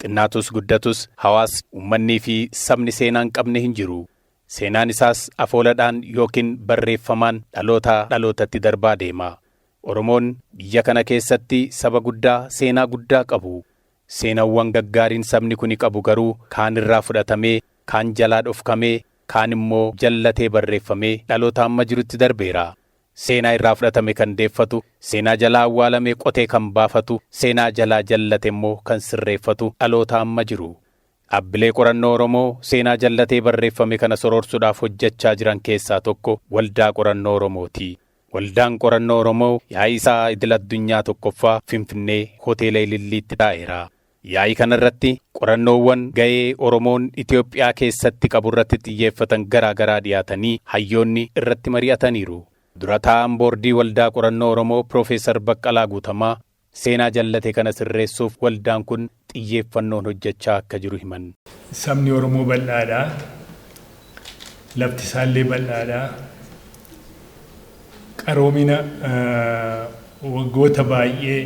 Xinnaatus guddatus hawaasni, uummannii fi sabni seenaa hin qabne hin jiru. Seenaan isaas afooladhaan yookiin barreeffamaan dhalootaa dhalootatti darbaa deema. Oromoon biyya kana keessatti saba guddaa seenaa guddaa qabu. Seenawwan gaggaariin sabni kuni qabu garuu kaan irraa fudhatamee, kaan jalaa dhofkamee, kaan immoo jallatee barreeffamee dhaloota amma jirutti darbeera. Seenaa irraa fudhatame kan deeffatu, seenaa jalaa awwaalame qotee kan baafatu, seenaa jalaa jallate immoo kan sirreeffatu dhaloota amma jiru. Dhaabbilee qorannoo Oromoo seenaa jallatee barreeffame kana soroorsuudhaaf hojjechaa jiran keessaa tokko Waldaa Qorannoo Oromooti. Waldaan Qorannoo Oromoo yaa'ii isaa idil addunyaa tokkoffaa Finfinnee Hoteela Ililliitti taa'eera. Yaa'ii kanarratti qorannoowwan ga'ee Oromoon Itoophiyaa keessatti qaburratti xiyyeeffatan garaa garaa dhiyaatanii hayyoonni irratti mari'ataniiru. Dura taa'aan boordii Waldaa Qorannoo Oromoo Piroofeesar Baqqalaa Guutamaa seenaa jallate kana sirreessuuf waldaan kun xiyyeeffannoon hojjechaa akka jiru himan. Sabni Oromoo bal'aadha. Lafti isaallee bal'aadha. Qaroomina waggoota baay'ee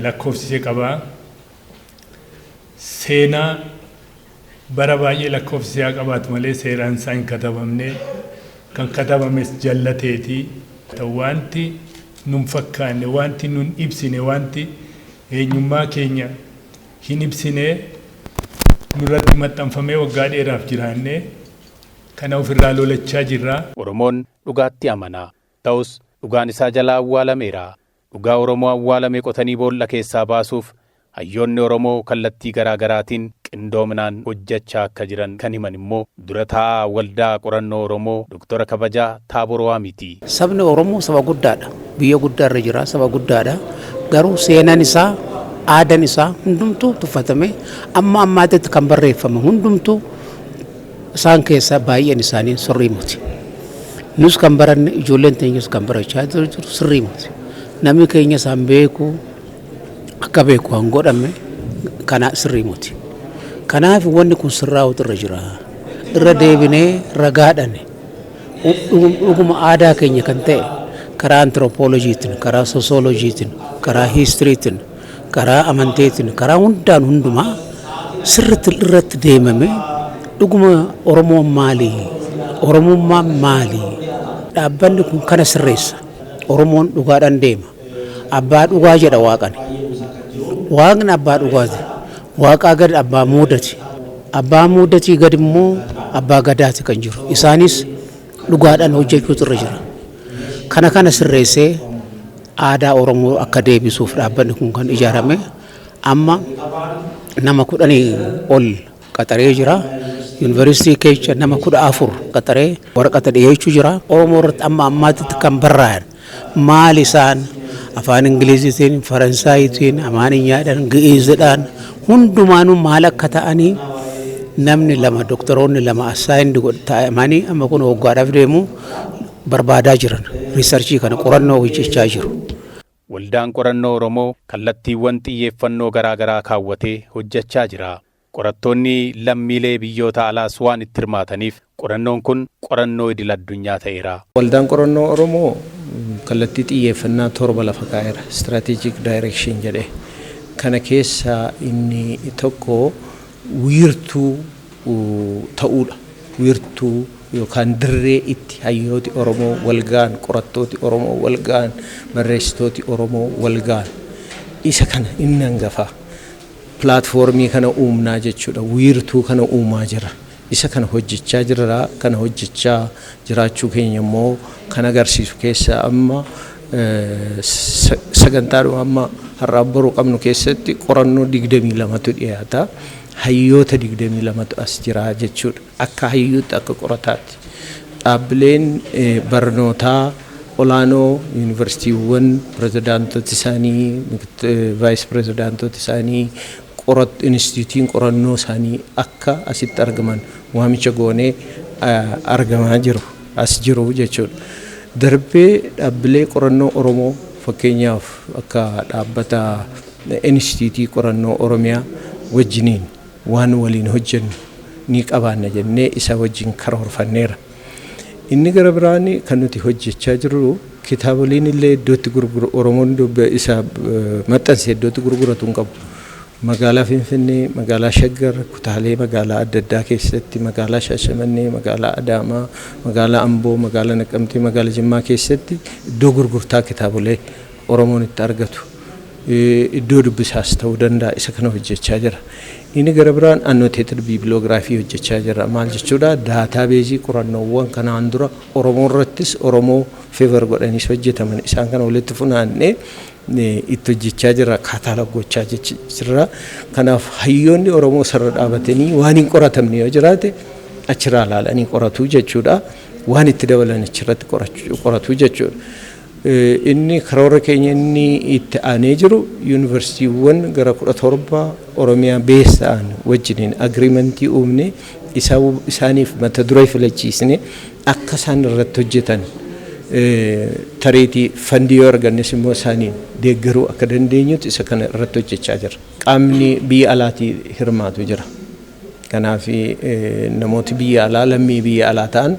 lakkoofsise qaba. Seenaa bara baay'ee lakkoofsise haa qabaatu malee seeraan isaa hin katabamne. Kan katabames jallateeti. Wanti nun fakkaanne, wanti nun ibsine, wanti eenyummaa keenya hin ibsine nurratti maxxanfamee waggaa dheeraaf jiraanne kana ofirraa lolachaa jirra. Oromoon dhugaatti amana. Ta'us dhugaan isaa jalaa awwaalameera. Dhugaa Oromoo awwaalame qotanii boolla keessaa baasuuf hayyoonni Oromoo kallattii garaa garaatiin qindoominaan hojjechaa akka jiran kan himan immoo dura taa'aa Waldaa Qorannoo Oromoo Doktora Kabajaa Taabor Waamiiti. Sabni Oromoo saba guddaadha. Biyya guddaa irra jira, saba guddaadha. Garuu seenaan isaa, aadaan isaa hundumtuu tuffatame amma ammaatitti kan barreeffame hundumtuu isaan keessaa baay'een isaanii sirrii miti. Nus kan baranne, ijoolleen teenyas kan barachaa jiru sirrii miti. Namni keenya isaan beeku akka beeku kan godhame kana sirrii miti. Kanaaf wanni kun sirraa'utu irra jira. Irra deebinee ragaadhaan dhuguma aadaa keenya kan ta'e karaa antiroopooloojiitiin, karaa sosooloojiitiin, karaa hiistiriitiin, karaa amanteetiin, karaa hundaan hundumaa sirriitti irratti deemame dhuguma Oromoon maali? Oromummaan maali? Dhaabbanni kun kana sirreessa. Oromoon dhugaadhaan deema. Abbaa dhugaa jedha Waaqani. Waaqni abbaa dhugaati. Waaqaa gad abbaa muudati. Abbaa muudatii gad immoo abbaa gadaati kan jiru. Isaanis dhugaadhaan hojjechuutu irra jira. Kana kana sirreessee aadaa Oromoo akka deebisuuf dhaabbanni kun kan ijaarame amma nama 10 ol qaxaree jira. Yuunivarsiitii keessa nama 14 qaxaree waraqata dhiyeechuu jira. Oromoo irratti amma ammaatti kan barraa'an maal isaan afaan Ingiliziitiin, Faransaayitiin, Amaaniyyaadhaan, Gi'iizidhaan hundumaanuu maal akka ta'anii namni lama doktoroonni lama assaayindi ta'anii amma kun waggaadhaaf deemu barbaadaa jiran riisarchii kana qorannoo hojjechaa jiru. Waldaan Qorannoo Oromoo kallattiiwwan xiyyeeffannoo garaa garaa kaawwatee hojjechaa jira. Qorattoonni lammiilee biyyoota alaas waan itti hirmaataniif qorannoon kun qorannoo idil addunyaa ta'eera. Waldaan Qorannoo Oromoo kallattii xiyyeeffannaa 7 lafa kaa'eera. Strategic Direction jedhee. Kana keessaa inni tokko wiirtuu ta'uudha. Wiirtuu yookaan dirree itti hayyooti Oromoo wal ga'an, qorattooti Oromoo wal ga'an, barreessitooti Oromoo wal ga'an. Isa kana inni hangafaa. Pilaatfoormii kana uumnaa jechuudha. Wiirtuu kana uumaa jira. Isa kana hojjechaa jirra. Kana hojjechaa jiraachuu keenya immoo kan agarsiisu keessa amma sagantaadhuma amma har'aaf boru qabnu keessatti qorannoo 22tu dhiyaata. Hayyoota 22tu as jira jechuudha. Akka hayyuutti, akka qorataatti. Dhaabbileen barnootaa olaanoo yuunivarsiitiiwwan pirezidaantota isaanii, vaayis pirezidaantota isaanii, instituutiin qorannoo isaanii akka asitti argaman waamicha goonee argamaa jiru. As jiru jechuudha. Darbee dhaabbilee qorannoo Oromoo fakkeenyaaf akka dhaabbata instituutii qorannoo Oromiyaa wajjiniin waan waliin hojjennu ni qabaanna jennee isa wajjin karoorfanneera. Inni gara biraan kan nuti hojjechaa jirru, kitaaboliin illee iddootti gurguru, Oromoon isa maxxanse iddootti gurguratu hin qabu. Magaalaa Finfinnee, magaalaa Shaggar, kutaalee magaalaa adda addaa keessatti, magaalaa Shaashamannee, magaalaa Adaamaa, magaalaa Amboo, magaalaa Naqamtee, magaalaa Jimmaa keessatti iddoo gurgurtaa kitaabolee Oromoon itti argatu, iddoo dubbisaas ta'uu danda'a, isa kana hojjechaa jira. Inni gara biraan annotated bibliography hojjechaa jira. Maal jechuudha? Database qorannoowwan kanaan dura Oromoo irrattis, Oromoo favor godhaniis hojjetaman, isaan kana walitti funaannee itti hojjechaa jira, catalog gochaa jirra. Kanaaf hayyoonni Oromoo sarara dhaabatanii waan hin qoratamne yoo jiraate achirraa ilaalanii qoratu jechuudha. Waan itti dabalan achirratti qoratu jechuudha. Inni karoora keenya inni itti aanee jiru, yuunivarsiitiiwwan gara 17 Oromiyaa base ta'an wajjiniin agreement uumne, isaaniif mata duree filachiisne akka isaan irratti hojjetan, tareetii fund yoo argannes immoo isaaniin deeggaruu akka dandeenyutti isa kana irratti hojjechaa jira. Qaamni biyya alaatii hirmaatu jira. Kanaaf namooti biyya alaa, lammii biyya alaa ta'an,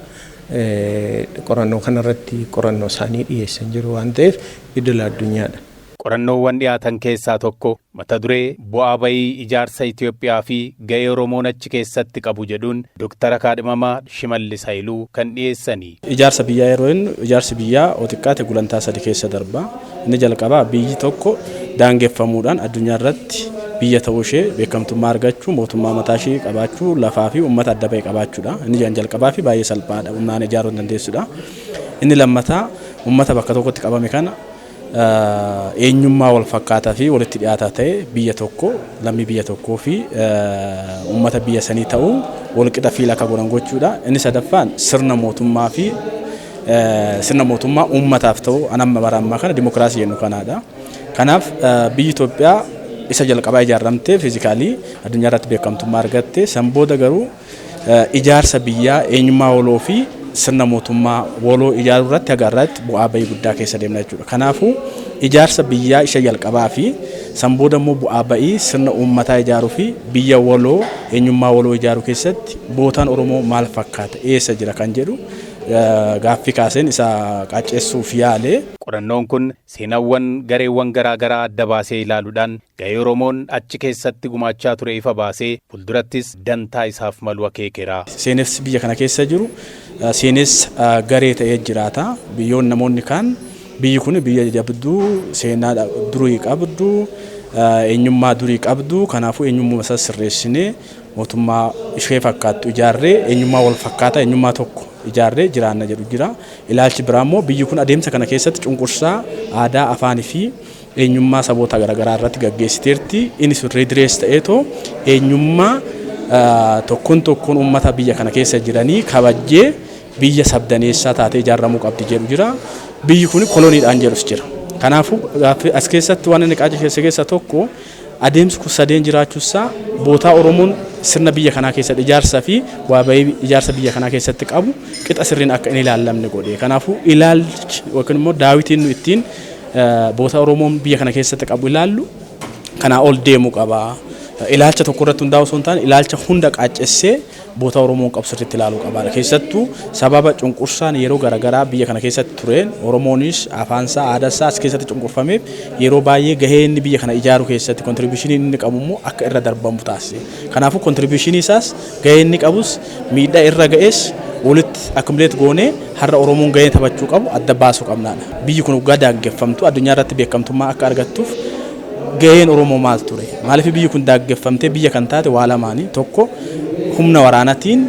qorannoo kanarratti qorannoo isaanii dhiyeessan jiru waan ta'eef idil addunyaadha. Qorannoowwan dhiyaatan keessaa tokko mata duree "Bu'aa bayii ijaarsa Itoophiyaa fi ga'ee Oromoon achi keessatti qabu" jedhuun Dooktara Kaadhimamaa Shimallis Hayiluu kan dhiyeessani. Ijaarsa biyyaa yeroo jennu, ijaarsi biyyaa oo xiqqaate gulantaa sadi keessa darba. Inni jalqabaa biyyi tokko daangeffamuudhaan addunyaa irratti biyya ta'uu ishee beekamtummaa argachuu, mootummaa mataa ishee qabaachuu, lafaa fi uummata adda ba'e qabaachuudha. Inni jalqabaa fi baay'ee salphaadha. Humnaan ijaaruu hin dandeessudha. Inni lammataa uummata bakka tokkotti qabame kana eenyummaa wal fakkaataa fi walitti dhiyaataa ta'e, biyya tokko, lammii biyya tokkoo fi uummata biyya sanii ta'uu walqixa feel akka godhan gochuudha. Inni sadaffaan sirna mootummaa fi sirna mootummaa uummataaf ta'u anamma bara ammaa kana dimokiraasii jennu kanaadha. Kanaaf biyyi Itoophiyaa isa jalqabaa ijaaramtee physically addunyaa irratti beekamtummaa argatte. San booda garuu ijaarsa biyyaa, eenyummaa waloo fi sirna mootummaa waloo ijaaruu irratti haga irratti bu'aa bayii guddaa keessa deemna jechuudha. Kanaafuu ijaarsa biyyaa isa jalqabaa fi san booda immoo bu'aa bayii sirna uummataa ijaaruu fi biyya waloo, eenyummaa waloo ijaaruu keessatti bootaan Oromoo maal fakkaata, eessa jira kan jedhu gaaffii kaaseen isa qaacceessuuf yaale. Qorannoon kun seenaawwan gareewwan garaa garaa adda baasee ilaaluudhaan ga'ee Oromoon achi keessatti gumaachaa ture ifa baasee fuuldurattis dantaa isaaf malu akeekeera. Seenessi biyya kana keessa jiru seenessa garee ta'ee jiraata. Biyyoon namoonni kaan biyyi kun biyya jabduu, seenaa durii qabdu, eenyummaa durii qabdu, kanaafuu eenyummaa isaa sirreessinee mootummaa ishee fakkaattu ijaarree, eenyummaa wal fakkaataa, eenyummaa tokko ijaarree jiraanna jedhu jira. Ilaalchi biraa immoo biyyi kun adeemsa kana keessatti cunqursaa aadaa, afaanii fi eenyummaa saboota garaagaraa irratti gaggeessiteerti. Inni sun redress ta'eetoo eenyummaa tokkoon tokkoon uummata biyya kana keessa jiranii kabajjee biyya sabdaneessaa taatee ijaaramuu qabdi jedhu jira. Biyyi kun koloniidhaan jedhus jira. Kanaafuu as keessatti waan inni qaacesse keessaa tokko, adeemsi kun sadeen jiraachuusaa, bootaa Oromoon sirna biyya kanaa keessatti ijaarsaa fi waa bahii ijaarsa biyya kanaa keessatti qabu qixa sirriin akka hin ilaallamne godhe. Kanaafuu ilaalchi yookiin immoo daawitiin nu ittiin boota Oromoon biyya kana keessatti qabu ilaallu kanaa ol deemuu qaba. Ilaalcha tokko irratti hundaa'u osoo hin taane, ilaalcha hunda qaaccessee boota Oromoon qabu sirriitti ilaaluu qaba. Keessattuu sababa cunqursaan yeroo garaagaraa biyya kana keessatti tureen Oromoonis afaansaa, aadaasaa as keessatti cunqurfameef yeroo baay'ee gahee inni biyya kana ijaaruu keessatti contribution inni qabu immoo akka irra darbamu taasise. Kanaafuu contribution isaas, gahee inni qabus, miidhaa irra ga'es walitti accumulate goonee har'a Oromoon gahee taphachuu qabu adda baasuu qabnaadha. Biyyi kun waggaa daangeffamtu addunyaa irratti beekamtummaa akka argattuuf gaheen Oromoo maal ture? Maaliif biyyi kun daangeffamtee biyya kan taate? Waa lamaanii: tokko, humna waraanaatiin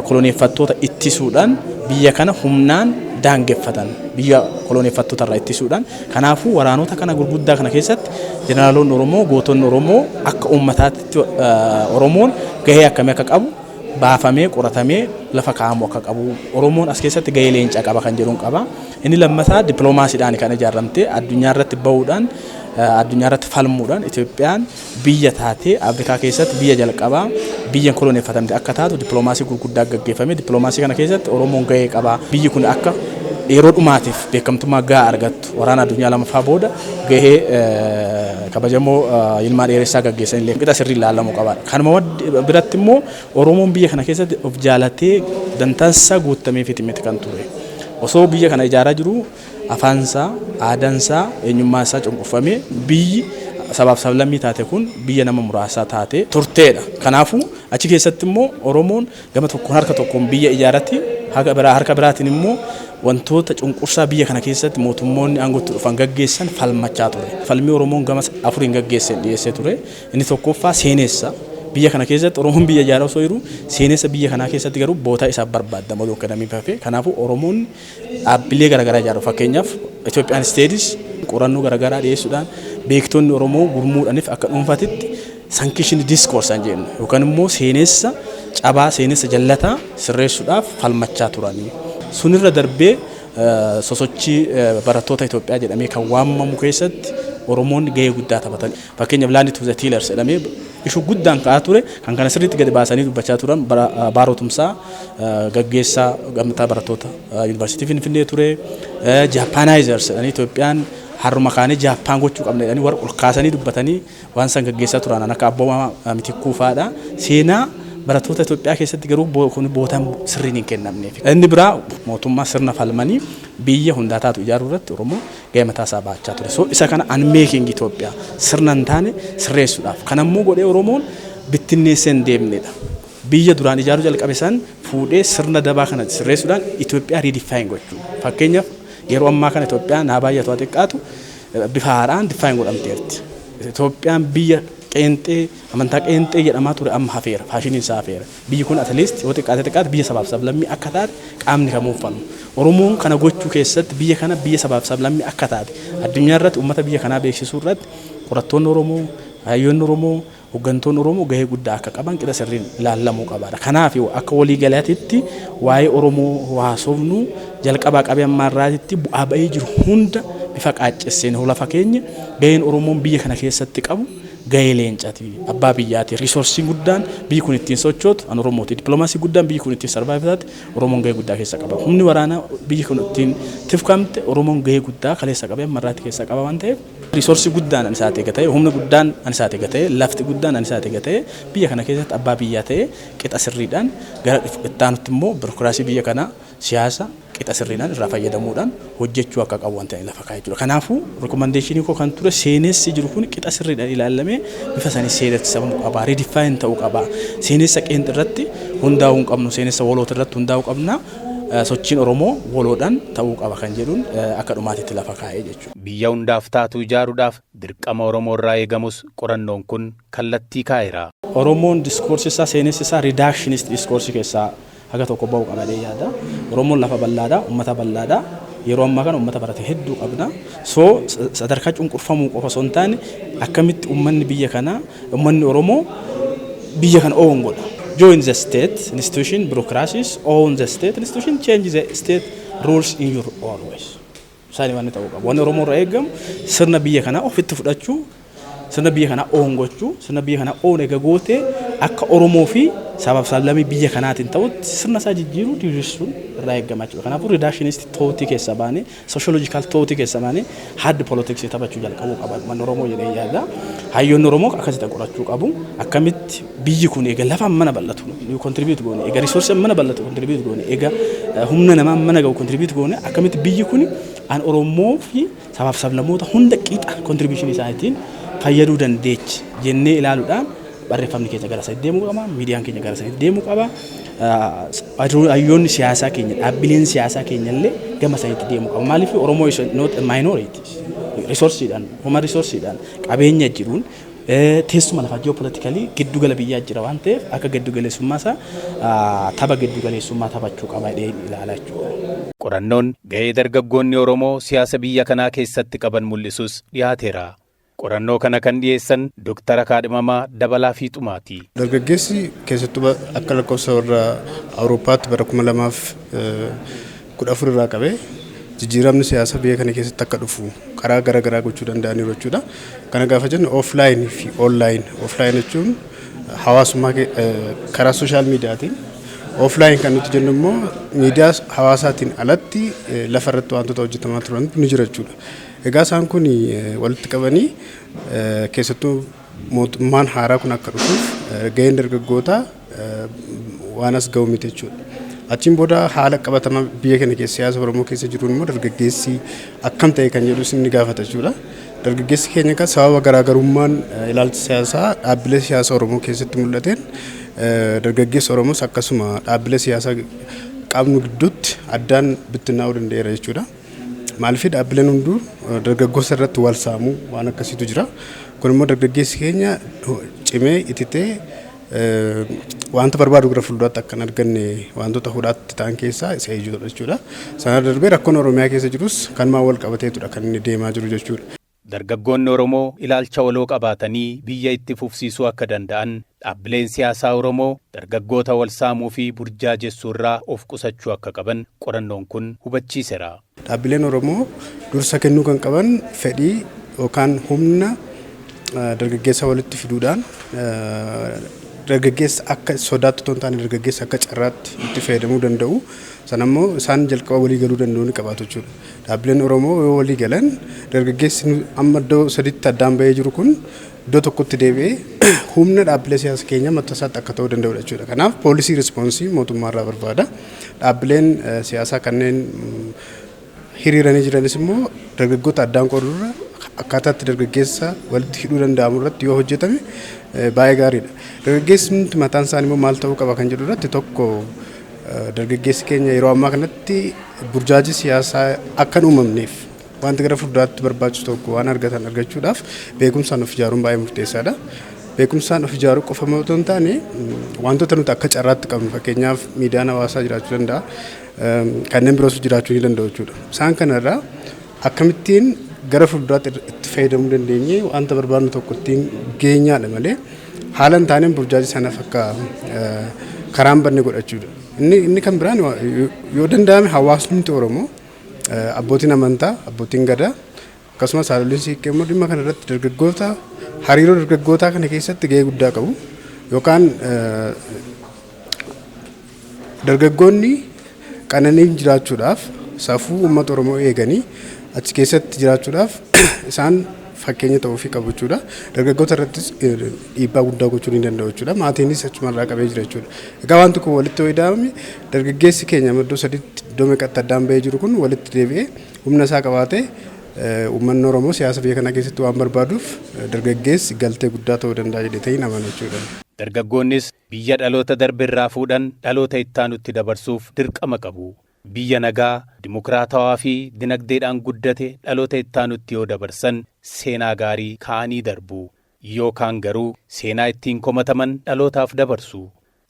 koloneeffattoota ittisuudhaan biyya kana humnaan daangeffatan, biyya koloneeffattoota irraa ittisuudhaan. Kanaafuu waraanota kana gurguddaa kana keessatti jeneraalonni Oromoo, gootonni Oromoo, akka uummataatti Oromoon gahee akkamii akka qabu baafamee qoratamee lafa kaa'amu akka qabu, Oromoon as keessatti gahee leencaa qaba kan jedhuun qaba. Inni lammataa dippiloomaasiidhaan kan ijaaramte, addunyaa irratti bahuudhaan, addunyaa irratti falmuudhaan Itoophiyaan biyya taatee Afrikaa keessatti biyya jalqabaa biyya koloneeffatamte akka taatu dippiloomaasii gurguddaa gaggeeffame. Dippiloomaasii kana keessatti Oromoon gahee qaba. Biyyi kun akka Yeroo dhumaatiif beekamtummaa gahaa argattu waraana addunyaa lamaffaa booda gahee kabajamoo Yilmaa Dheeressaa gaggeessan illee qixa sirrii ilaalamuu qabaadha. Kanuma biratti immoo Oromoon biyya kana keessatti of jaalatee dantaansaa guutameefiti miti kan ture. Osoo biyya kana ijaaraa jiru afaansaa, aadaansaa, eenyummaasaa cunqurfamee biyyi sabaaf sablammii taate kun biyya nama muraasaa taate turteedha. Kanaafuu achi keessatti immoo Oromoon gama tokkoon harka tokkoon biyya ijaarratti, harka biraatiin immoo wantoota cunqursaa biyya kana keessatti mootummoonni aangootti dhufan gaggeessan falmachaa ture. Falmii Oromoon gama afuriin gaggeesseen dhiyeessee ture. Inni tokkoffaa seenessa. Biyya kana keessatti Oromoon biyya ijaaraa osoo jiru seenessa biyya kanaa keessatti garuu bootaa isaaf barbaadama odoo kennamiif hafe. Kanaafuu Oromoon dhaabbilee garaagaraa ijaaru. Fakkeenyaaf, Ethiopian Studies qorannoo garaagaraa dhiyeessuudhaan, beektonni Oromoo gurmuudhaaniif akka dhuunfaatitti sanction discourse an jennu yookaan immoo seenessa cabaa, seenessa jallataa sirreessuudhaaf falmachaa turanii. Sunirra darbee sosochii barattoota Itoophiyaa jedhamee kan waamamu keessatti Oromoonni gahee guddaa taphatan. Fakkeenyaaf, Land to the Tillers jedhamee issue guddaan ka'aa ture, kan kana sirriitti gadi baasanii dubbachaa turan Baaroo Tumsaa, gaggeessaa gamtaa barattoota Yuunivarsiitii Finfinnee ture. Japanizers jedhanii, Itoophiyaan harruma kaanee Jaappaan gochuu qabna jedhanii warra ol kaasanii dubbatanii waan san gaggeessaa turan akka Abboomaa Mitikkuu fa'aadha. Seenaa barattoota Itoophiyaa keessatti garuu kun bootaan sirriin hin kennamneef. Inni biraa mootummaa sirna falmanii biyya hundaa taatu ijaaruu irratti Oromoo gahee mataa isaa baachaa ture. So isa kana unmaking Itoophiyaa, sirna hin taane sirreessuudhaaf. Kan ammoo godhee Oromoon bittinneessee hin deemnedha. Biyya duraan ijaaruu jalqabe san fuudhee sirna dabaa kana sirreessuudhaan Itoophiyaa redefine gochuu. Fakkeenyaaf, yeroo ammaa kana Itoophiyaan naa baay'atu haa xiqqaatu bifa haaraan define godhamteerti. Itoophiyaan biyya qeenxee, amantaa qeenxee jedhamaa ture amma hafeera, fashioniin isaa hafeera. Biyyi kun at least yoo xiqqaate xiqqaate biyya sabaaf sablammii akka taate qaamni kamuu falmu. Oromoon kana gochuu keessatti, biyya kana biyya sabaaf sablammii akka taate addunyaa irratti uummata biyya kanaa beeksisuu irratti qorattoonni Oromoo, hayyoonni Oromoo, hooggantoonni Oromoo gahee guddaa akka qaban qixa sirriin ilaalamuu qabaadha. Kanaaf akka waliigalaatitti waa'ee Oromoo haasofnu jalqabaa qabee amma irraatitti bu'aa ba'ii jiru hunda bifa qaaccesseen lafa keenya gaheen Oromoon biyya kana keessatti qabu gahee leencaati, abbaa biyyaati. Resourceiin guddaan biyyi kun ittiin sochootu an Oromooti. Dippiloomaasii guddaan biyyi kun ittiin survive taate Oromoon gahee guddaa keessa qaba. Humni waraanaa biyyi kun ittiin tifkamte Oromoon gahee guddaa kaleessa qabee amma irraatti keessa qaba waan ta'eef, resource guddaan an isaa ta'e ta'e, humni guddaan an isaa ta'e ta'e, lafti guddaan an isaa ta'e ta'e, biyya kana keessatti abbaa biyyaa ta'e qixa sirriidhaan gara ittaanutti immoo biirokiraasii biyya kanaa, siyaasa qixa sirriidhaan irraa fayyadamuudhaan hojjechuu akka qabu wanta lafa kaa'ee jechuudha. Kanaafuu recommendationii koo kan ture, seenessi jiru kun qixa sirriidhaan ilaalamee bifa sanii seenessamuu qaba. Redefine ta'uu qaba. Seenessa qeenxi irratti hundaa'uu hin qabnu. Seenessa waloota irratti hundaa'uu qabna. Sochiin Oromoo waloodhaan ta'uu qaba kan jedhuun akka dhumaatitti lafa kaa'ee jechuudha. Biyya hundaaf taatu ijaaruudhaaf dirqama Oromoo irraa eegamus qorannoon kun kallattii kaa'eera. Oromoon discourse isaa, seenessi isaa reductionist discourse keessaa haga tokko ba'uu qaba jedhee yaada. Oromoon lafa bal'aadha, uummata bal'aadha. Yeroo ammaa kana uummata barate hedduu qabna. So sadarkaa cunqurfamuu qofa osoo hin taane, akkamitti uummanni biyya kanaa, uummanni Oromoo biyya kana own godha. Join the state institution, bureaucracies, own the state institution, change the state rules in your own ways. Isaanii waan ta'uu qabu. Wanni Oromoo irraa eegamu sirna biyya kanaa ofitti fudhachuu, sirna biyya kanaa own gochuu, sirna biyya kanaa own eega gootee akka Oromoo fi sabaaf sablammii biyya kanaatiin ta'utti sirna isaa jijjiiruu, diriirsuun irraa eegama jechuudha. Kanaafuu reductionist thoughtii keessa baanee, sociological thoughtii keessa baanee hard politics taphachuu jalqabuu qaba uummanni Oromoo jedhee yaada. Hayyoonni Oromoo akkasitti qorachuu qabu. Akkamitti biyyi kun eega lafa mana bal'atu contribute goone, eega resource mana bal'atu contribute goone, eega humna namaa mana ga'u contribute goone, akkamitti biyyi kun an Oromoo fi sabaaf sablammoota hunda qixa contribution isaaniitiin fayyaduu dandeechi jennee ilaaluudhaan barreeffamni keenya gara sanitti deemuu qaba, miidiyaan keenya gara sanitti deemuu qaba. Hayyoonni siyaasaa keenya, dhaabbileen siyaasaa keenya illee gama sanitti deemuu qaba. Maaliif Oromoo is not a minority. Resourceiidhaan, human resourceiidhaan, qabeenya jiruun, teessuma lafaa geopolitically giddugala biyyaa jira waan ta'eef, akka giddugaleessummaa isaa tapha giddugaleessummaa taphachuu qaba jedhee ilaala jechuudha. Qorannoon gahee dargaggoonni Oromoo siyaasa biyya kanaa keessatti qaban mul'isus dhiyaateera. Qorannoo kana kan dhiyeessan Dooktara Kaadhimamaa Dabalaa Fiixumaati. Dargaggeessi keessattuu akka lakkoofsa warra Awurooppaatti bara 2014 irraa qabee jijjiiramni siyaasaa biyya kana keessatti akka dhufu karaa garaa garaa gochuu danda'aniiru jechuudha. Kana gaafa jennu offline fi online. Offline jechuun hawaasummaa karaa social mediaatiin Offline kan nuti jennu immoo miidiyaa hawaasaatiin alatti lafa irratti wantoota hojjetamaa turan ni jira jechuudha. Egaa isaan kun walitti qabanii keessattuu mootummaan haaraa kun akka dhufuuf gaheen dargaggootaa waan as ga'u miti jechuudha. Achiin booda haala qabatamaa biyya kana keessa siyaasa Oromoo keessa jiruun immoo dargaggeessi akkam ta'e kan jedhus ni gaafata jechuudha. Dargaggeessi keenya kan sababa garaagarummaan ilaalcha siyaasaa dhaabbilee siyaasaa Oromoo keessatti mul'ateen dargaggeessi Oromoos akkasuma dhaabbilee siyaasaa qabnu gidduutti addaan bittinnaa'uu danda'eera jechuudha. Maaliif dhaabbileen hunduu dargaggoota irratti wal saamuu waan akkasiitu jira. Kun immoo dargaggeessi keenya cimee ititee wanta barbaadu gara fuulduraatti akka hin arganne wantoota hudhaatti ta'an keessaa isa ijoodha jechuudha. Sana darbee rakkoon Oromiyaa keessa jirus kanumaan wal qabateetudha kan inni deemaa jiru jechuudha. Dargaggoonni Oromoo ilaalcha waloo qabaatanii biyya itti fufsiisuu akka danda'an dhaabbileen siyaasaa Oromoo dargaggoota wal saamuu fi burjaajessuu irraa of qusachuu akka qaban qorannoon kun hubachiiseera. Dhaabbileen Oromoo dursa kennuu kan qaban fedhii yookaan humna dargaggeessa walitti fiduudhaan dargaggeessa akka sodaatti otoo hin taane dargaggeessa akka carraatti itti fayyadamuu danda'u. Sanammoo isaan jalqaba walii galuu danda'u ni qabaatu jechuudha. Dhaabbileen Oromoo yoo walii galan dargaggeessi amma iddoo sadiitti addaan bahee jiru kun iddoo tokkotti deebi'ee humna dhaabbilee siyaasa keenya mataa isaatti akka ta'uu danda'udha jechuudha. Kanaaf policy response mootummaa irraa barbaada. Dhaabbileen siyaasaa kanneen hiriiranii jiranis immoo dargaggoota addaan qoodurra akkaataatti dargaggeessa walitti hidhuu danda'amu irratti yoo hojjetame baay'ee gaariidha. Dargaggeessi mataan isaanii immoo maal ta'uu qaba kan jedhu irratti tokko dargaggeessi keenya yeroo ammaa kanatti burjaajii siyaasaa akka hin uumamneef wanti gara fuulduraatti barbaachisu tokko waan argatan argachuudhaaf beekumsaan of ijaaruun baay'ee murteessaadha. Beekumsaan of ijaaruu qofa otoo hin taane wantoota nuti akka carraatti qabnu, fakkeenyaaf miidiyaan hawaasaa jiraachuu danda'a, kanneen biroos jiraachuu ni danda'u jechuudha. Isaan kanarraa akkamittiin gara fuulduraatti itti fayyadamuu dandeenye wanta barbaadnu tokko ittiin geenyaadha malee haala hin taaneen burjaajii sanaaf akka karaan banne godhachuudha. Inni kan biraan yoo danda'ame hawaasni Oromoo, abbootiin amantaa, abbootiin gadaa akkasumas haadholiin siiqqee immoo dhimma kana irratti dargaggoota hariiroo dargaggootaa kana keessatti gahee guddaa qabu. Yookaan dargaggoonni qananiin jiraachuudhaaf safuu uummata Oromoo eeganii achi keessatti jiraachuudhaaf isaan fakkeenya ta'uufii qabu jechuudha. Dargaggoota irrattis dhiibbaa guddaa gochuu ni danda'u jechuudha. Maatiinis achumarraa qabee jira jechuudha. Egaa wanti kun walitti yoo ida'ame dargaggeessi keenya iddoo sadiitti iddoo meeqatti addaan bahee jiru kun walitti deebi'ee humna isaa qabaatee uummanni Oromoo siyaasa biyya kanaa keessatti waan barbaaduuf dargaggeessi galtee guddaa ta'uu danda'a jedhee amana jechuudha. Dargaggoonnis biyya dhaloota darbe irraa fuudhan dhaloota ittaanutti dabarsuuf dirqama qabu. Biyya nagaa, dimokiraatawaa fi dinagdeedhaan guddate dhaloota ittaanutti yoo dabarsan seenaa gaarii kaa'anii darbu. Yookaan garuu seenaa ittiin komataman dhalootaaf dabarsu.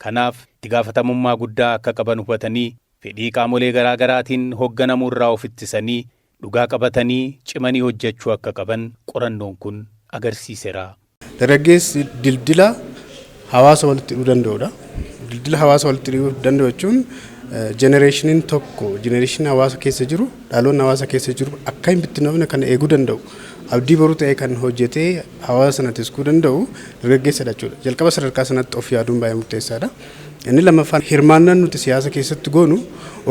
Kanaaf itti gaafatamummaa guddaa akka qaban hubatanii fedhii qaamolee garaa garaatiin hoogganamuu irraa of ittisanii dhugaa qabatanii cimanii hojjechuu akka qaban qorannoon kun agarsiiseera. Dargaggeessi dildila hawaasa walitti hidhuu danda'udha. Dildila hawaasa walitti hidhuu danda'u jechuun generationiin tokko generationiin hawaasa keessa jiru, dhaloonni hawaasa keessa jiru akka hin bittinnoofne kan eeguu danda'u, abdii boruu ta'ee kan hojjetee hawaasa sana tiskuu danda'u dargaggeessadha jechuudha. Jalqaba sadarkaa sanatti of yaaduun baay'ee murteessaadha. Inni lammaffaan hirmaannaan nuti siyaasa keessatti goonu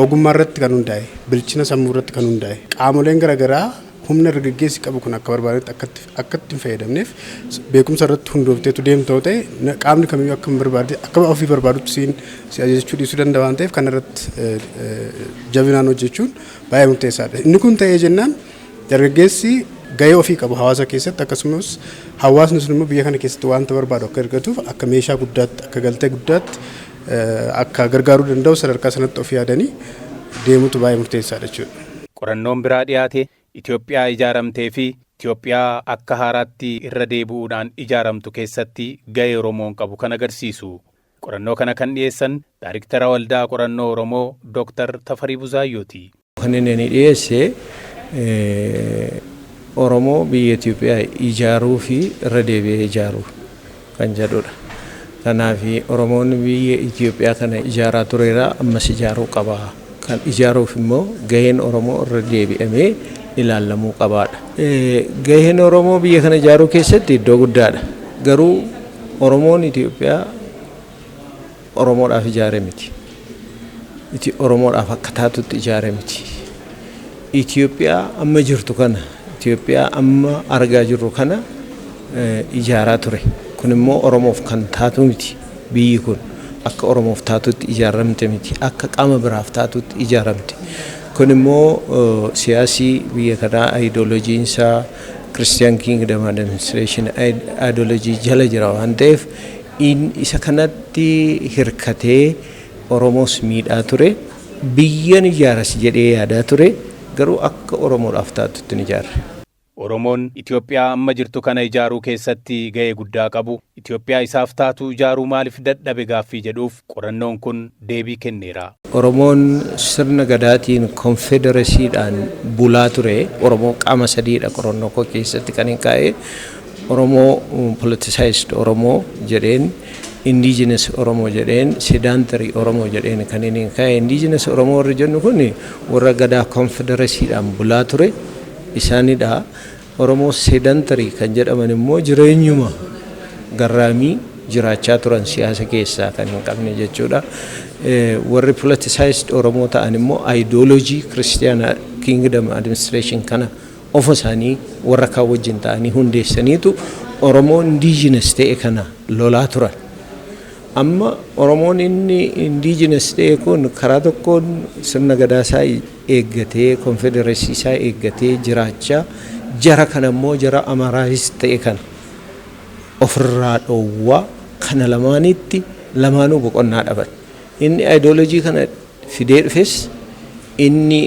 ogummaa irratti kan hundaa'e, bilchina sammuu irratti kan hundaa'e, qaamoleen garaagaraa humna dargaggeessi qabu kun akka barbaadetti akka itti hin fayyadamneef beekumsa irratti hundoofteetu deemta yoo ta'e qaamni kamiyyuu akka barbaade akka ofii barbaadutti siin si ajajachuu dhiisuu danda'a waan ta'eef kana irratti jabinaan hojjechuun baay'ee murteessaadha. Inni kun ta'ee jennaan dargaggeessi gahee ofii qabu hawaasa keessatti akkasumas hawaasni sun immoo biyya kana keessatti wanta barbaadu akka argatuuf akka meeshaa guddaatti, akka galtee guddaatti akka gargaaruu danda'u sadarkaa sanatti of yaadanii deemutu baay'ee murteessaadha jechuudha. Qorannoon biraa dhiyaate Itoophiyaa ijaaramtee fi Itoophiyaa akka haaraatti irra deebi'uudhaan ijaaramtu keessatti gahee Oromoon qabu kan agarsiisu. Qorannoo kana kan dhiyeessan Daariktara Waldaa Qorannoo Oromoo Dooktar Tafarii Buzaayyooti. Kan inni dhiyeesse Oromoo biyya Itoophiyaa ijaaruu fi irra deebi'ee ijaaruu kan jedhudha. Kanaaf Oromoon biyya Itoophiyaa kana ijaaraa tureera, ammas ijaaruu qaba. Kan ijaaruuf immoo gaheen Oromoo irra deebi'amee ilaalamuu qabaadha. Gaheen Oromoo biyya kana ijaaruu keessatti iddoo guddaadha. Garuu Oromoon Itoophiyaa Oromoodhaaf ijaare miti. Oromoodhaaf akka taatutti ijaare miti. Itoophiyaa amma jirtu kana, Itoophiyaa amma argaa jirru kana ijaaraa ture. Kun immoo Oromoof kan taatu miti. Biyyi kun akka Oromoof taatutti ijaaramte miti. Akka qaama biraaf taatutti ijaaramte. Kun immoo siyaasii biyya kanaa ayidooloojiin isaa Christian Kingdom Administration ideology jala jira waan ta'eef, isa kanatti hirkatee Oromoos miidhaa ture. Biyyan ijaaras jedhee yaadaa ture. Garuu akka Oromoodhaaf taatutti ni ijaarre. Oromoon Itoophiyaa amma jirtu kana ijaaruu keessatti ga'ee guddaa qabu. Itoophiyaa isaaf taatu ijaaruu maaliif dadhabe gaaffii jedhuuf qorannoon kun deebii kenneera. Oromoon sirna gadaatiin konfederesiidhaan bulaa ture. Oromoo qaama sadiidha qorannoo koo keessatti kan hin kaa'e. Oromoo politicized Oromoo jedheen, indigenous Oromoo jedheen, sedentary Oromoo jedheen kan inni kaa'e. Indigenous Oromoo warri jennu kun warra gadaa konfederesiidhaan bulaa ture isaanidha. Oromoo sedentary kan jedhaman immoo jireenyuma garraamii jiraachaa turan, siyaasa keessaa kan hin qabne jechuudha. Warri politicized Oromoo ta'an immoo ideology Christian Kingdom Administration kana ofa isaanii warra kaan wajjin ta'anii hundeessaniitu Oromoo indigenous ta'e kana lolaa turan. Amma Oromoon inni indigenous ta'e kun karaa tokkoon sirna gadaasaa eeggatee, konfedereesii isaa eeggatee jiraachaa, jara kana immoo jara Amaraayis ta'e kana ofirraa dhoowwaa, kana lamaanitti lamaanuu boqonnaa dhaban. Inni ideoloojii kana fidee dhufes, inni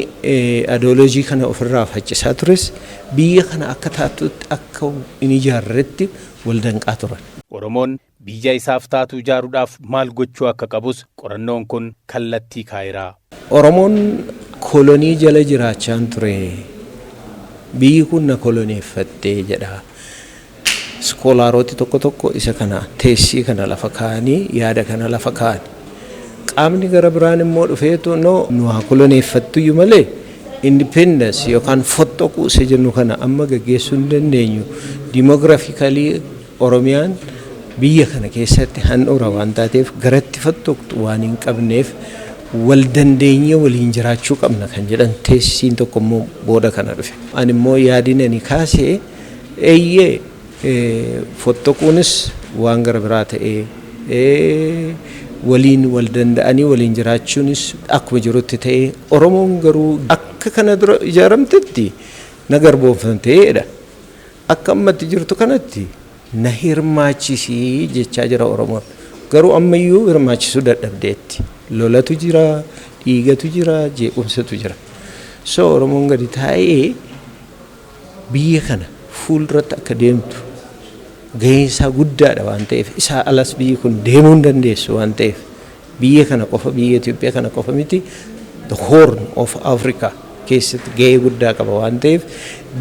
ideoloojii kana ofirraa faccisaa tures, biyya kana akka taatutti akka hin ijaarretti wal danqaa turan. Oromoon biyya isaaf taatu ijaaruudhaaf maal gochuu akka qabus qorannoon kun kallattii kaa'eera. Oromoon kolonii jala jiraachaa ture. Biyyi kun na koloneeffattee jedha. Scholarooti tokko tokko isa kana, thesis kana lafa kaa'anii, yaada kana lafa kaa'an. Qaamni gara biraan immoo dhufeetu, no, nu haa koloneeffattuyyuu malee independence yookaan fottoquu isa jennu kana amma gaggeessuu hin dandeenyu. Demographically Oromiyaan biyya kana keessatti handhuura waan taateef, garatti fottoqtu waan hin qabneef, wal dandeenye waliin jiraachuu qabna kan jedhan thesisiin tokko immoo booda kana dhufe. Ani immoo yaadin ani kaasee, eeyyee, fottoquunis waan gara biraa ta'ee, waliin wal danda'anii waliin jiraachuunis akkuma jirutti ta'ee, Oromoon garuu akka kana dura ijaaramtetti na garboomfamteedha. Akka ammatti jirtu kanatti na hirmaachisii jechaa jira Oromoon. Garuu ammayyuu hirmaachisuu dadhabdeetti. Lolatu jira, dhiigatu jira, jeequmsatu jira. So Oromoon gadi taa'ee biyya kana fuulduratti akka deemtu gaheen isaa guddaadha waan ta'eef, isaa alas biyyi kun deemuu hin dandeessu waan ta'eef, biyya kana qofa, biyya Itoophiyaa kana qofa miti, the Horn of Africa keessatti gahee guddaa qaba waan ta'eef,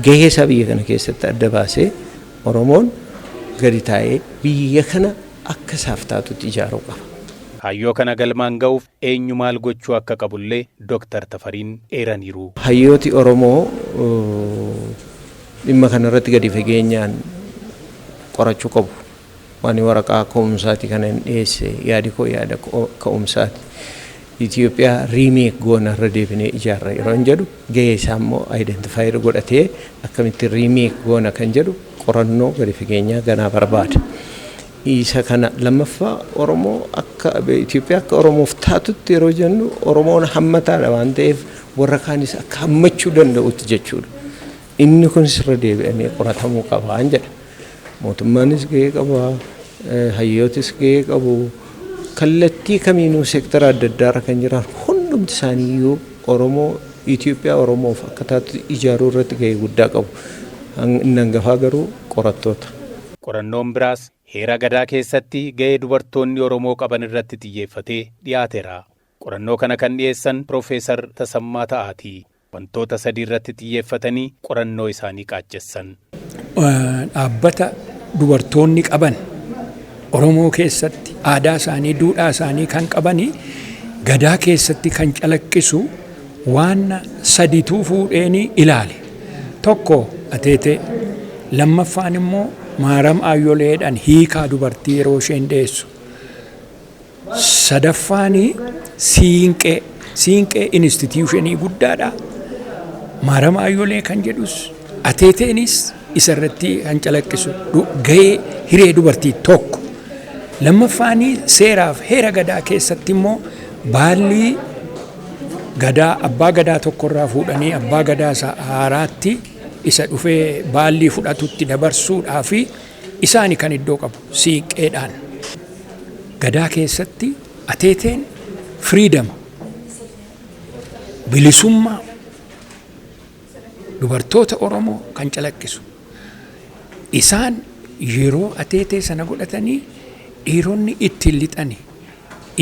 gahee isaa biyya kana keessatti adda baasee Oromoon gadi taa'ee biyya kana akka isaaf taatutti ijaaruu qaba. Kaayyoo kana galmaan ga'uuf eenyu maal gochuu akka qabullee Dooktar Tafariin eeraniiru. Hayyooti Oromoo dhimma kanarratti gadi fageenyaan qorachuu qabu. Waan waraqaa ka'umsaati kana hin dhiyeesse, yaadi koo yaada ka'umsaati. Itoophiyaa remake goona, irra deebinee ijaarra yeroo hin jedhu, gahee isaa immoo identify godhatee akkamitti remake goona kan jedhu qorannoo gadi fageenyaa ganaa barbaada. Isa kana lammaffaa, Oromoo akka Itoophiyaa akka Oromoof taatutti yeroo jennu, Oromoon hammataadha waan ta'eef, warra kaanis akka hammachuu danda'utti jechuudha. Inni kunis irra deebi'amee qoratamuu qabaan jedha. Mootummaanis gahee qaba, hayyootis gahee qabu. Kallattii kamiinuu seektara adda addaarra kan jiran hundumti isaaniiyyuu Oromoo Itoophiyaa Oromoof akka taatu ijaaruu irratti gahee guddaa qabu. Inni hangafaa garuu qorattoota. Qorannoon biraas heera gadaa keessatti gahee dubartoonni Oromoo qaban irratti xiyyeeffatee dhiyaateera. Qorannoo kana kan dhiyeessan Piroofeesar Tasammaa Ta'aati. Wantoota sadii irratti xiyyeeffatanii qorannoo isaanii qaaccessan. Dhaabbata dubartoonni qaban Oromoo keessatti, aadaa isaanii, duudhaa isaanii kan qabanii gadaa keessatti kan calaqqisu waan sadituu fuudheeni ilaale. Tokko ateetee, lammaffaan immoo maaram aayyoleedhaan hiikaa dubartii yeroo isheen deessu. Sadaffaan siinqee. Siinqee institution guddaadha. Maaram Ayyoolee kan jedhus ateeteenis isarratti kan calaqqisu gahee hiree dubartii tokko. Lammaffaanii seeraaf heera gadaa keessatti immoo baalli gadaa abbaa gadaa tokkorraa fuudhanii abbaa gadaa isa haaraatti isa dhufee baallii fudhatutti dabarsuudhaa fi isaani kan iddoo qabu siinqeedhaan. Gadaa keessatti ateeteen freedom, bilisummaa dubartoota Oromoo kan calaqqisu. Isaan yeroo ateetee sana godhatanii dhiironni ittiin lixani.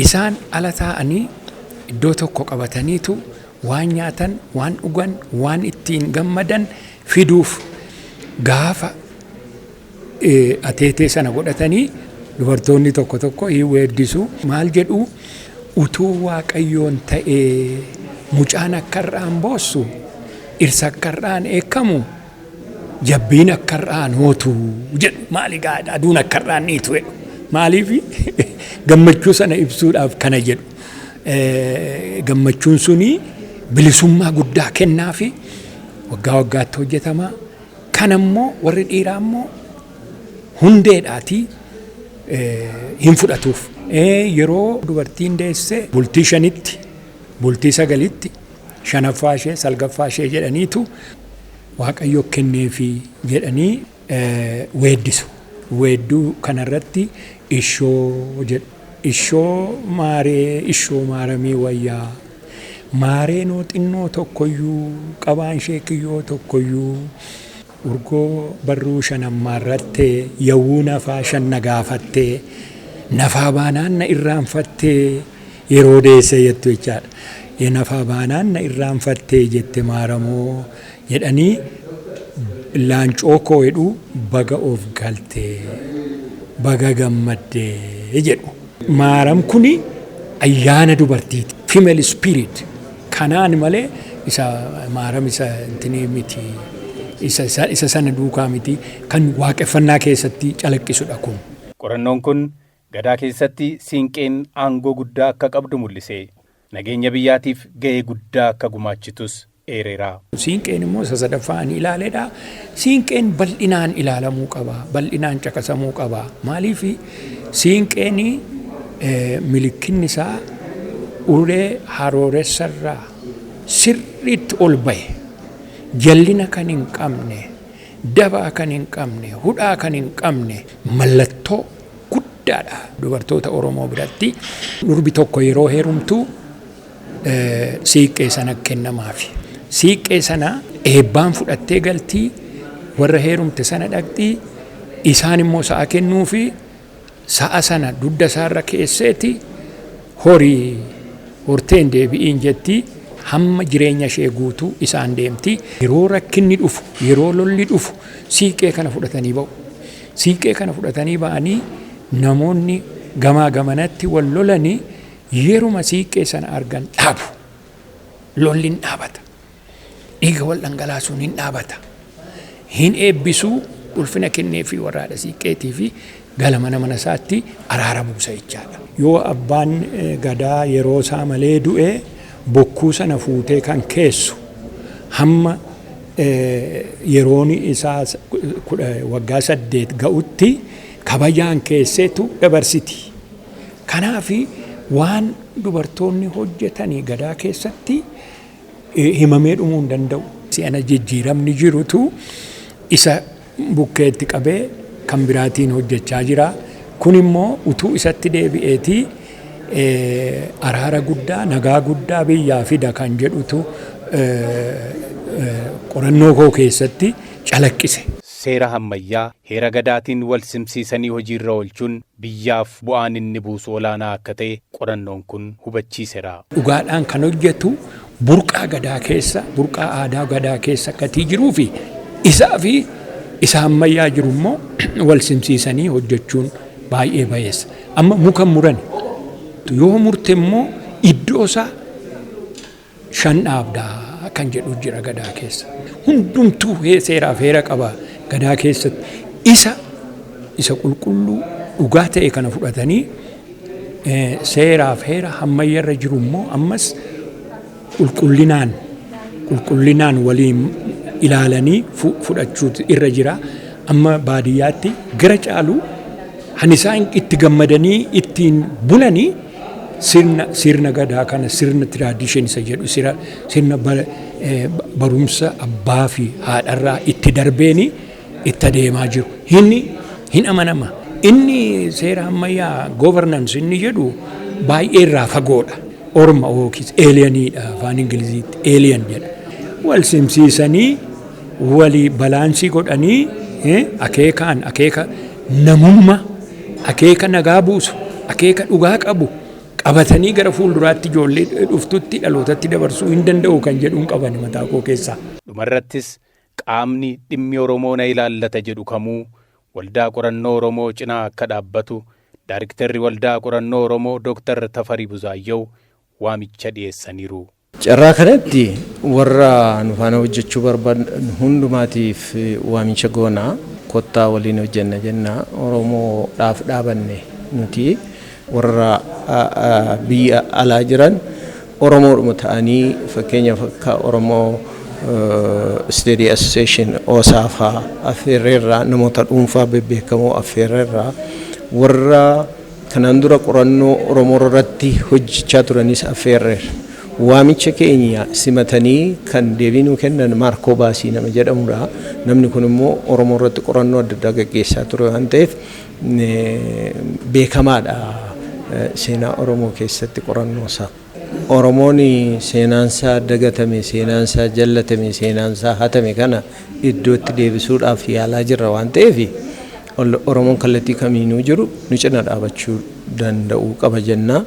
Isaan ala taa'anii iddoo tokko qabataniitu waan nyaatan, waan dhugan, waan ittiin gammadan fiduuf gaafa ateetee sana godhatanii dubartoonni tokko tokko hin weeddisu. Maal jedhu? Utuu Waaqayyoon ta'ee mucaan akkarraan boossu, dhirsa akkarraan eekkamu, jabbiin akkarraan hootu jedhu. Maali gaadha aduun akkarraan dhiitu jedhu. Maaliif? Gammachuu sana ibsuudhaaf kana jedhu. Gammachuun suni bilisummaa guddaa kennaafi waggaa waggaatti hojjetama. Kanammoo warri dhiiraa immoo hundeedhaatii hin fudhatuuf. Yeroo dubartiin deesse bultii 5tti, bultii 9tti, shanaffaa ishee, salgaffaa ishee jedhaniitu Waaqayyo kenneefi jedhanii weeddisu. Weedduu kanarratti ishoo jedhu. Ishoo maaree, ishoo maaramii wayyaa. Maareenoo xinnoo tokkoyyuu, qabaan ishee kiyyoo tokkoyyuu. Urgoo barruu shanammaarrattee, yawwuu nafaa shan na gaafattee, nafaa baanaan na irraanfattee yeroo deesse jettu jechaadha. Nafaa baanaan na irraanfattee jette maaramoo jedhanii laancoo koo jedhu, baga of galtee, baga gammaddee jedhu. Maaram kuni ayyaana dubartiiti. Female spirit. Kanaan malee isa maaram isa intinii miti. Isa sana duukaa miti, kan waaqeffannaa keessatti calaqqisudha kun. Qorannoon kun gadaa keessatti siinqeen aangoo guddaa akka qabdu mul'ise. Nageenya biyyaatiif ga'ee guddaa akka gumaachitus eereera. Siinqeen immoo isa sadaffaa ani ilaaledha. Siinqeen bal'inaan ilaalamuu qaba. Bal'inaan caqasamuu qaba. Maaliif? Siinqeen milikkinni isaa ulee harooressarraa sirriitti ol bahe, jallina kan hin qabne, dabaa kan hin qabne, hudhaa kan hin qabne, mallattoo guddaadha dubartoota Oromoo biratti. Durbi tokko yeroo heerumtu siiqqee sana kennamaafi. Siiqqee sana eebbaan fudhattee galtii, warra heerumte sana dhaqxii, isaan immoo sa'a kennuufi sa'a sana dugda isaarra keesseeti horii horteen deebi'iin jetti, hamma jireenya ishee guutuu isaan deemti. Yeroo rakkinni dhufu, yeroo lolli dhufu siiqqee kana fudhatanii ba'u. Siiqqee kana fudhatanii ba'anii namoonni gamaa gamanatti wal lolanii yeruma siiqqee sana argan dhaabu. Lolli hin dhaabata. Dhiiga wal dhangalaasuun hin dhaabata. Hin eebbisuu, ulfina kenneefii warra haadha siiqqeetii fi gala mana mana isaatti araara buusa jechaadha. Yoo abbaan gadaa yeroo isaa malee du'e bokkuu sana fuutee kan keessu hamma yeroon isaa waggaa 8 ga'utti kabajaan keesseetu dabarsiti. Kanaaf waan dubartoonni hojjetanii gadaa keessatti himamee dhumuu hin danda'u. Si'ana jijjiiramni jirutu isa bukkeetti qabee kan biraatiin hojjechaa jira. Kun immoo utuu isatti deebi'eetii araara guddaa, nagaa guddaa biyyaa fida kan jedhutu qorannoo koo keessatti calaqqise. Seera hammayyaa heera gadaatiin wal simsiisanii hojiirra oolchuun biyyaaf bu'aan inni buusu olaanaa akka ta'e qorannoon kun hubachiiseera. Dhugaadhaan kan hojjetu burqaa gadaa keessa, burqaa aadaa gadaa keessa akkatii jiruu fi isaa fi isa ammayyaa jiru immoo wal simsiisanii hojjechuun baay'ee bayeessa. Amma muka murani yoo murte immoo iddoo isaa shan dhaabdaa kan jedhu jira gadaa keessa. Hundumtuu seeraaf heera qaba gadaa keessatti. Isa qulqulluu dhugaa ta'e kana fudhatanii seeraaf heera hammayyarra jiru immoo ammas Qulqullinaan waliin ilaalanii fudhachuutu irra jira. Amma baadiyyaatti gara caalu han isaan itti gammadanii ittiin bulanii sirna gadaa kana, sirna tradition isa jedhu, sirna barumsa abbaa fi haadharraa itti darbeeni itti adeemaa jiru. Inni hin amanama. Inni seera ammayyaa governance inni jedhu baay'ee irraa fagoodha. Orma yookiis alieniidha, afaan Ingiliziitti alien jedha. Wal simsiisanii, walii balance godhanii, akeekaan akeeka namummaa, akeeka nagaa buusu, akeeka dhugaa qabu qabatanii gara fuulduraatti ijoollee dhuftutti dhalootatti dabarsuu hin danda'u kan jedhuun qaban mataa koo keessaa. Dhumarrattis qaamni dhimmi Oromoo na ilaallata jedhu kamuu Waldaa Qorannoo Oromoo cinaa akka dhaabbatu Daariktarri Waldaa Qorannoo Oromoo Dooktar Tafarii Buzaayyew waamicha dhiyeessaniiru. Carraa kanatti warra nu faana hojjechuu barbaadan hundumaatiif waamicha goonaa, kottaa waliin hojjenna jenna. Oromoodhaaf dhaabanne nuti. Warra biyya alaa jiran Oromoodhuma ta'anii, fakkeenyaaf akka Oromoo Study Association, OSA faa affeerreerraa, namoota dhuunfaa bebbeekamoo affeerreerraa, warra kanaan dura qorannoo Oromoo irratti hojjechaa turanis affeerreerra. Waamicha keenya simatanii kan deebii nuu kennan Maarkoo Baasii nama jedhamudha. Namni kun immoo Oromoo irratti qorannoo adda addaa gaggeessaa ture waan ta'eef beekamaadha seenaa Oromoo keessatti qorannoo isaa. Oromoon seenaansaa dagatame, seenaansaa jallatame, seenaansaa hatame kana iddootti deebisuudhaaf yaalaa jirra waan ta'eef Oromoon kallattii kamiinuu jiru nu cina dhaabachuu danda'uu qaba jenna.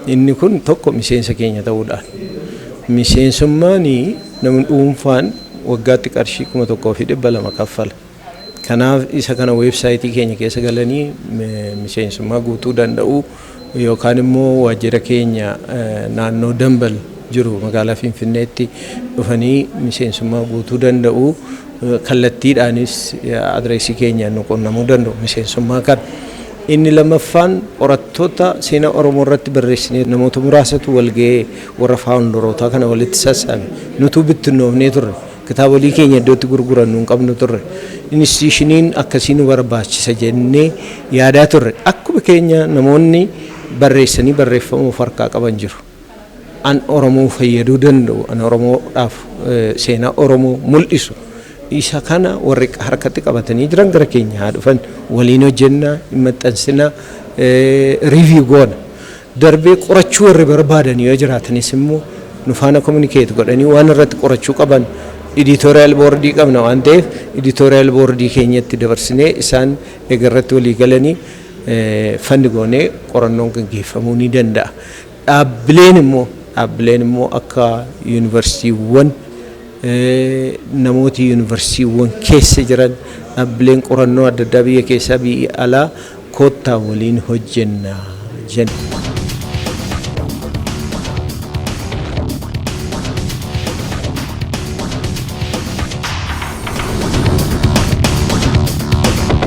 Inni kun tokko miseensa keenya ta'uudhaan. Miseensummaan namni dhuunfaan waggaatti qarshii 1,200 kaffala. Kanaaf isa kana weebsaayitii keenya keessa galanii miseensummaa guutuu danda'u yookaan immoo waajjira keenya naannoo Dambal jiru magaalaa Finfinneetti dhufanii miseensummaa guutuu danda'u. Kallattiidhaanis adreesii keenyaan nu qunnamuu danda'u miseensummaa kana. Inni lammaffaan qorattoota seenaa Oromoo irratti barreessinee namoota muraasatu wal ga'ee warra founderootaa kana walitti sassaabe. Nutuu bittinnoofnee turre. Kitaabolee keenya iddootti gurgurannu hin qabnu turre. Institutioniin akkasii nu barbaachisa jennee yaadaa turre. Akkuma keenya namoonni barreessanii barreeffama of harkaa qaban jiru. An Oromoo fayyaduu danda'u, an Oromoodhaaf seenaa Oromoo mul'isu. Isa kana warri harkatti qabatanii jiran gara keenya haa dhufan, waliin hojjennaa, hin maxxansinaa, review goona. Darbee qorachuu warri barbaadan yoo jiraatanis immoo nu faana communicate godhanii waan irratti qorachuu qaban editorial boardii qabna waan ta'eef editorial boardii keenyatti dabarsinee isaan egarratti walii galanii fund goonee qorannoon gaggeeffamuu ni danda'a. Dhaabbileen immoo akka yuunivarsiitiiwwan, namooti yuunivarsiitiiwwan keessa jiran, dhaabbileen qorannoo adda addaa biyya keessaa biyya alaa, koottaa waliin hojjenna jenna.